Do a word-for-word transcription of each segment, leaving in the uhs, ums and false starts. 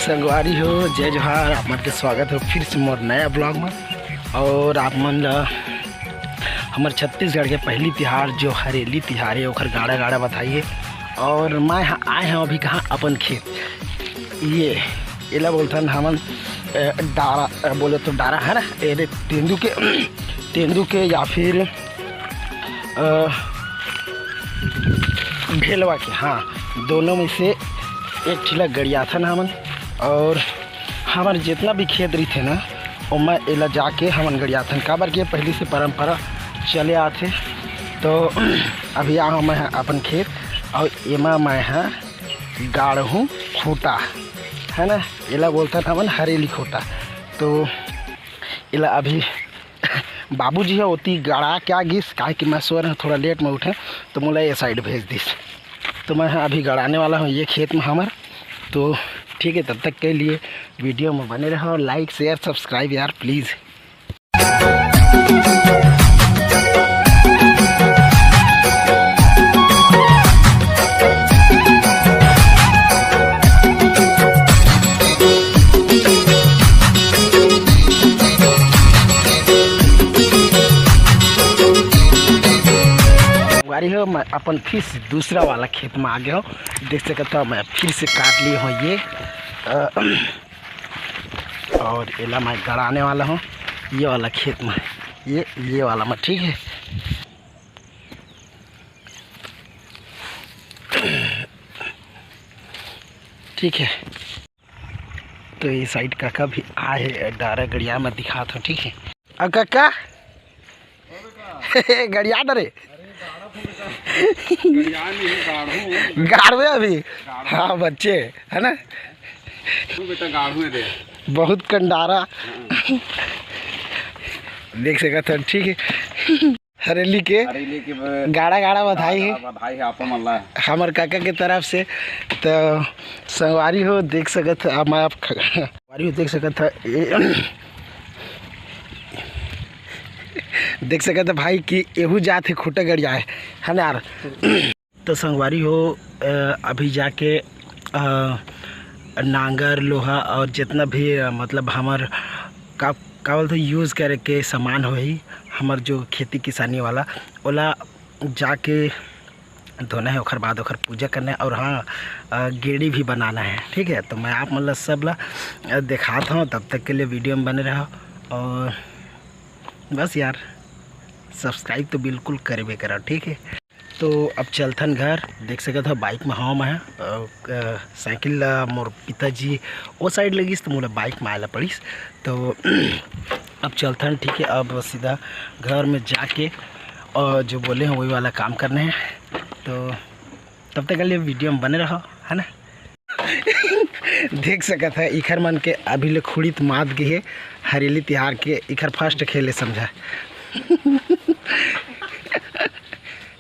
संगवारी हो, जय जोहार। आप मन के स्वागत हे फिर से मोर नया ब्लॉग में। और आप मन ला हमर छत्तीसगढ़ के पहली तिहार, जो हरेली तिहार हे, ओखर गाड़ा गाड़ा बधाई हे। और मैं ह-, आए हंव अभी कहाँ, अपन खेत। ये एला बोलथन हमन, अ, डारा, अ, बोले तो डारा हे ना, एदे तेंदू के, तेंदू के या फिर, अ, भेलवा के, हाँ, दोनों में से एक ठी ला गड़ियाथन हमन। और हमर जितना भी खेत रहिथे ना, ओमा एला जाके हमन गड़ियाथन, काबर के पहली से परंपरा चले आथे। तो अभी आए हंव मैं ह अपन खेत, और एमा मैं ह गाड़हूँ खूंटा, है ना, एला बोलथन हमन हरेली खूंटा। तो एला अभी बाबूजी ह ओती गड़ा के आ गिस, काहे कि मैं सोए रहेंव, थोड़ा लेट में उठेंव, तो मोला ये साइड भेज दिस। तो मैं ह अभी गड़ाने वाला हंव ये खेत में हमर। तो ठीक है, तब तक के लिए वीडियो में बने रहो, like, share, subscribe यार, please। संगवारी हो, मैं अपन फिर से दूसरा वाला खेत में आ गया हूँ। देख सकत हो, मैं फिर से काट लिए हूँ ये, अ, और एला मैं गड़ाने वाला हूँ ये वाला खेत में, ये, ये वाला में, ठीक है, ठीक है। तो ये साइड काका भी आए हे, डारा गड़िया में दिखात हो, ठीक है। अब काका, गड़िया डरे। गड़िया नहीं, गाढ़ू। गाढ़ू है अभी। गाढ़ू। हाँ, बच्चे, है ना? तू बेटा गाढ़ू है दे। बहुत कंडारा। हाँ। देख सकत हन, ठीक है। हरेली के हरेली के ब-, गाड़ा गाड़ा बधाई है। गाड़ा बधाई है आप मन ला। हमर काका के तरफ से। तो संगवारी हो, देख सकत ह, अब मैं आप ख-, संगवारी हो, देख सकत ह, ए-, देख सकत ह भाई कि एहू जात हे खूंटा गड़ियाए, है ना यार? तो संगवारी हो, अ, अभी जाके, अ, नांगर, लोहा और जितना भी, अ, मतलब हमर का, का बोलथे, यूज़ करे के सामान होही, हमर जो खेती किसानी वाला, ओला जाके धोना है, ओखर बाद ओखर पूजा करना है। और हाँ, अ, गेड़ी भी बनाना है, ठीक है। तो मैं आप मन ला सब ला, अ, दिखात हूँ, तब तक के लिए वीडियो में बने रहो। और बस यार, सब्सक्राइब तो बिल्कुल करबे करा, ठीक है। तो अब चलथन घर। देख सकत हो, बाइक में हवा में है, अ, अ, साइकिल ला मोर पिताजी वो साइड लगिस, तो मोला बाइक में आए ला पड़िस। तो अब चलथन, ठीक है। अब सीधा घर में जाके और जो बोले हैं वही वाला काम करने हैं। तो तब तक के लिए वीडियो में बने रहो, है ना? देख सकत है, इखर मन के अभी ले खुड़ित मात गे हे हरेली तिहार के, इखर फर्स्ट खेले समझा।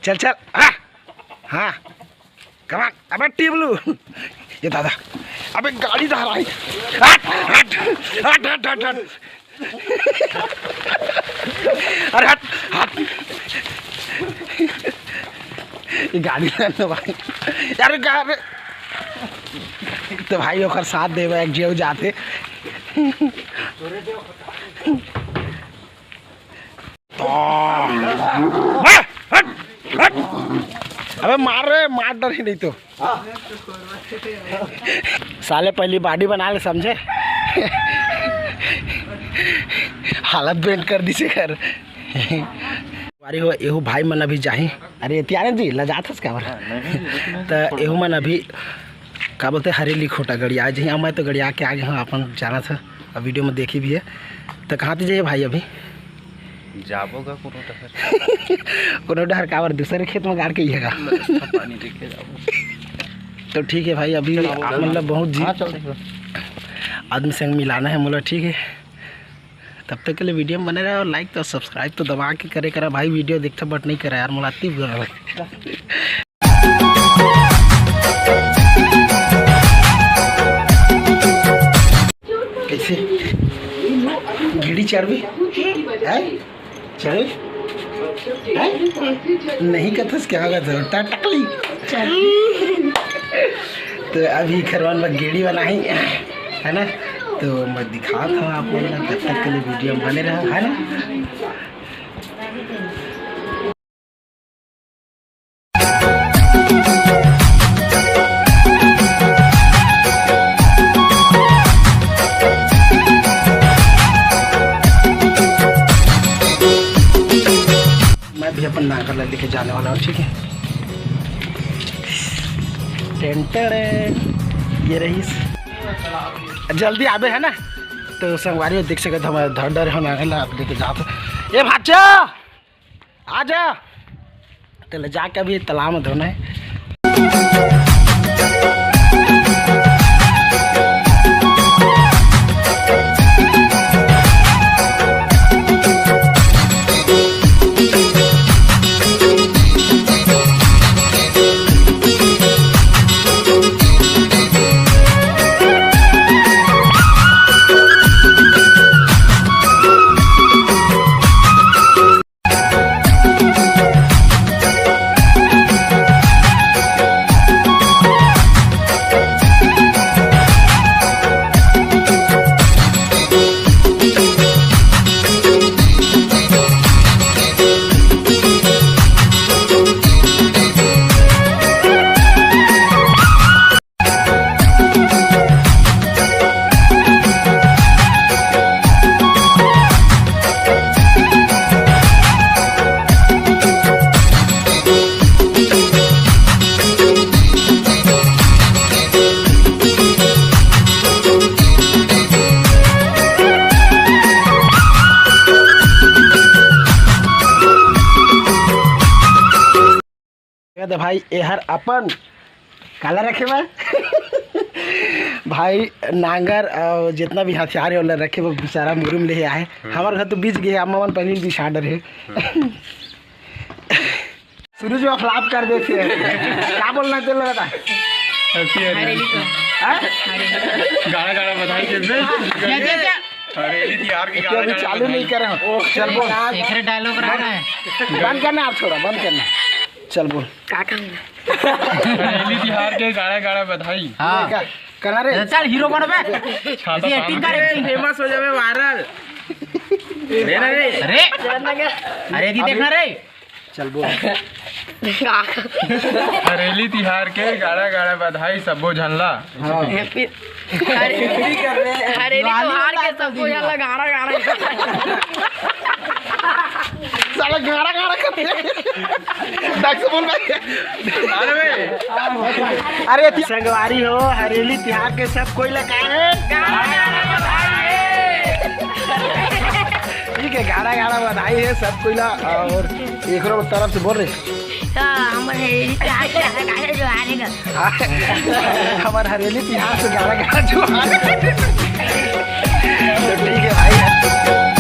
चल, चल, हाँ, हाँ, कमान, अबे टिबलू, ये दादा, अबे गाड़ी धराई, हट, हट, हट। अरे हट, हट। ये गाड़ी रहने दो भाई। यार, ये कहाँ पे? तो भाई, ओकर साथ देवे, एक जेव जाते। तो, हट, हट, हट। अबे मार रे, मार डर ही नहीं तो। साले पहली बॉडी बना ले, समझे? हालत बेंट कर दिसे कर। बारी हो, एहू भाई मन अभी जाही। अरे त्यारे जी, लजात हस काबर? त एहू मन अभी का बोलते, हरेली खोटा गड़िया जाही। अब मैं तो गड़िया के आगे हूँ, अपन जाना था, अब वीडियो में देखी भी है। तो कहाँ ते जाइए भाई अभी? जाबो गा कोनो डहर। कोनो डहर काबर, दूसरे खेत में गाड़ के ही है गा। रास्ता पानी देखे जाबो। तो ठीक है भाई, अभी चलो, आप चलो। मतलब बहुत जी हाँ, चल, चल। आदमी संग मिलाना है मोला, ठीक है। तब तक के लिए वीडियो में बने रहे और लाइक तो सब्सक्राइब तो दबा के करे करा भाई, वीडियो देखते बट नहीं करा यार, मोला अति बुरा लगे। कैसे? गेड़ी चढ़बे? हैं? चढ़बे? हैं? नहीं कथस क्या होगा तो टा टकली। तो अभी खरवन में गेड़ी वाला है। है ना? तो मैं दिखात हूँ आप मन ला, तब तक के लिए वीडियो में बने रहा, है ना? मैं भी अपन नांगर ला लेके जाने वाला हूँ, ठीक है? टेन टेन, ये रहीस। जल्दी आबे, है ना? तो संगवारी हो, देख सकत हो, मैं धर डरे हो नांगर ला, आप लेके जात हो। ए भाचा, आ जा। तो ले जाके अभी तालाब में धोना है। दे भाई, एहर अपन काला रखे बा। भाई, नांगर और जितना भी हथियार है, ओला रखे बा, बेचारा मुरुम ले आए। हमार घर तो बीच गए, अम्मा मन पहले भी छाड़ रहे। सूरज में फ्लॉप कर देते हैं। क्या बोलना है, तेरे को बता। हंसी आ रही है। हाँ? गाना, गाना बताइए फिर। क्या, क्या, क्या? अरे, ये यार की तो गाना, अभी गाना चालू नहीं बताइए। करे हो। चल बोल। एक डायलॉग रहा है। बंद करना आप, छोड़ा, बंद करना। चल बोल। का कहूँ? हरेली तिहार के गाना, गाना बधाई। हाँ। क्या? कहना रे? चल हीरो बन बे। छाता ये एक्टिंग कर, एक्टिंग। फेमस हो जावे, वायरल। अरे, अरे, ये देखना रे। चल बोल। हरेली तिहार के गाड़ा गाड़ा बधाई सब्बो झन ला। हाँ। हैप्पी हरेली तिहार के सब्बो झन ला गाड़ा गाड़ा। साला गाड़ा गाड़ा करते। ढंग से बोल भाई। अरे भाई। अरे ति-, संगवारी हो, हरेली तिहार के सब कोई ला का है? गाड़ा गाड़ा बधाई है। ठीक है, गाड़ा गाड़ा बधाई है सब कोई ला। और एकरो तरफ से बोल रहे। हाँ, हमर हरेली तिहार के गाड़ा गाड़ा जोहार है गा। हाँ, हमर हरेली तिहार से गाड़ा गाड़ा जोहार है। तो ठीक है भाई।